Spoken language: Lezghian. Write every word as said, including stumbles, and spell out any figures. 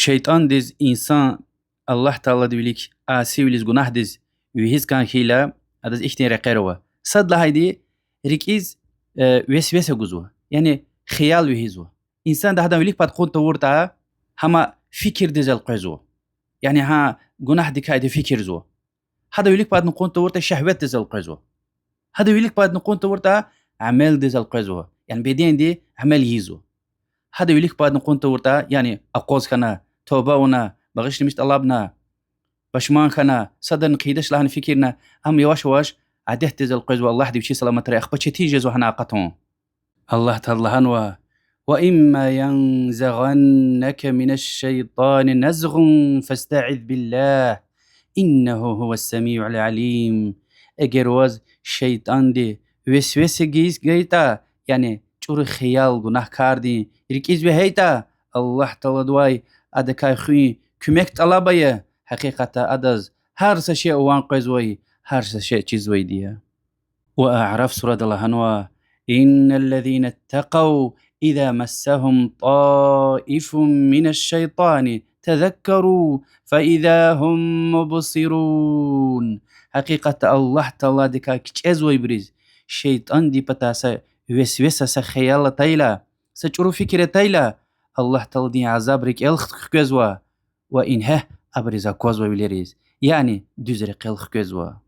ШейтӀандиз инсан Аллагь Тааладин вилик асивилиз, гунагьдиз вегьиз кӀан хьайила, адаз ихьтин рекьер ава. Сад лагьайди, рикӀиз, э, весвеса гузва, яни хиял вегьизва. Инсан гьадан вилик пад кьун тавуртӀа, гьам фикирдиз элкъвезва. Яни гьа гунагьдикай фикирзава. Гьадан вилик пад кьун тавуртӀа, шагьватдиз элкъвезва. Гьадан вилик пад кьун тавуртӀа, амалдиз элкъвезва, яни бедендин амал ийизва. Гьадан вилик пад кьун тавуртӀа, яни акъваз хьана, тавба авуна, багъишламиш тӀалабна, пашман хьана, садрани хъийидач лагьана фикирна, ам яваш-яваш адетдиз элкъвезва, Аллагьди вичи саламатрай, ахпа четин жезва гьана акъатун. Аллагь Таалади лагьанва: وإما ينزغنك من الشيطان نزغ فاستعذ بالله إنه هو السميع العليم. Эгер ваз шейтӀанди весвеса гайитӀа, яни чӀуру хиял гунагь кардин рикӀиз вегьейтӀа, Аллагь Тааладивай адакай хуьн, куьмек тӀалаб ая, гьакъикъатда адаз гьар са шей авун къвезвай, гьар са шей чизвайди я. Ва А'раф сурада лагьанва: إن الذين اتقوا إذا مسهم طائف من الشيطان تذكروا فإذا هم مبصرون. Гьакъикъатда Аллагь Тааладикай кичӀезвайбуруз шейтӀандин патай са весвеса, са хиял атайла, са чӀуру фикир атайла, Аллагь Тааладин азаб рикӀел хквезва ва ингье абуруз аквазвайвилериз, яни дуьз рекьел хквезва.